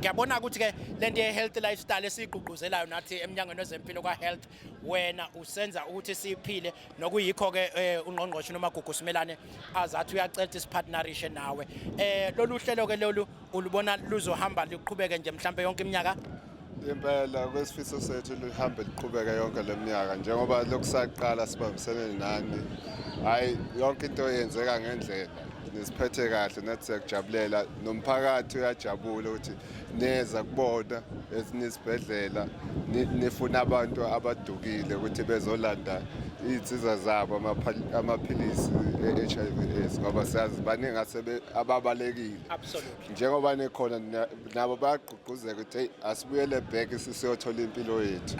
Ngiyabona ukuthi ke lento ye health lifestyle esiyigqugquzelayo nathi eminyangweni wezempilo kwa health, wena usenza ukuthi siphile, nokuyikho ke ungqongqoshe noMagugu Simelane azathi uyacela ukuthi sipartnerishe nawe. Lolu hlelo ke lolu ulubona luzohamba luqhubeke nje mhlambe yonke iminyaka? Impela, kwesifiso sethu lihambe liqhubeke yonke le minyaka, njengoba lokhu saqala sibambisene nani. Hhayi, yonke into yenzeka ngendlela, nisiphethe kahle, nathi siyakujabulela, nomphakathi uyajabula ukuthi neza kubona ezinye izibhedlela, nifuna abantu abadukile ukuthi bezolanda iy'nsiza zabo, amaphilisi e-HIV AIDS, ngoba siyazi baningi ababalekile. Njengoba nikhona, nabo bayagqugquzeka ukuthi hey, asibuyele back sisiyothola impilo yethu.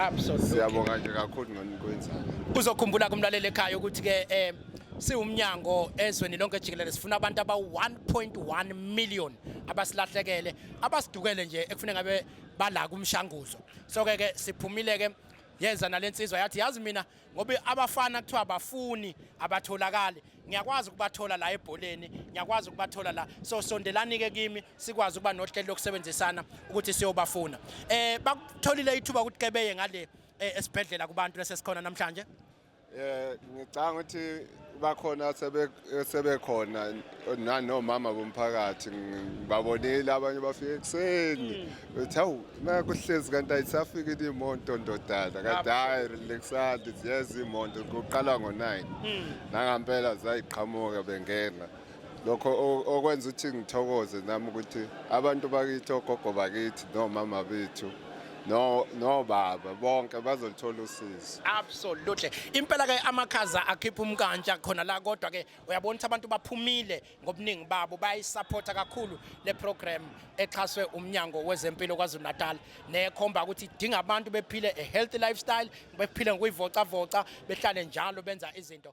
Siyabonga nje kakhulu ngonikwenzayo. Uzokhumbula kumlaleli ekhaya ukuthi ke siwumnyango ezweni lonke jikelele sifuna abantu abawu 1.1 million abasilahlekele, abasidukele nje, ekufuneka ngabe bala kumshanguzo. So ke ke siphumile ke, yeza nalensizwa yathi, "Yazi mina, ngoba abafana kuthiwa abafuni, abatholakali, ngiyakwazi ukubathola la ebholeni, ngiyakwazi ukubathola la, so sondelani ke kimi sikwazi ukuba nohlelo lokusebenzisana ukuthi siyobafuna." Bakutholile ithuba ukuthi ke beye ngale esibhedlela kubantu lesesikhona namhlanje? Ngicabanga ukuthi bakhona sebekhona nanomama bomphakathi, ngibabonile abanye bafika ekuseni, bethi, "Hawu, nakuhlezi kanti ayisafikile imoto, ndodana." Kanti hayi, relaxani, ziyeza imoto, kuqala ngo-9. Nangampela zayiqhamuka, bengena. Lokho okwenza ukuthi ngithokoze nami ukuthi abantu bakithi, ogogo bakithi nomama bethu no nobaba bonke bazolithola usizo. Absolutely, impela ke amakhaza akhipha umkantsha khona la, kodwa ke uyabona ukuthi abantu baphumile ngobuningi babo, bayisupporta kakhulu le program exhaswe umnyango wezempilo KwaZulu Natal, nekhomba ukuthi idinga abantu bephile a healthy lifestyle, bephile ngokuyivocavoca, behlale njalo benza izinto.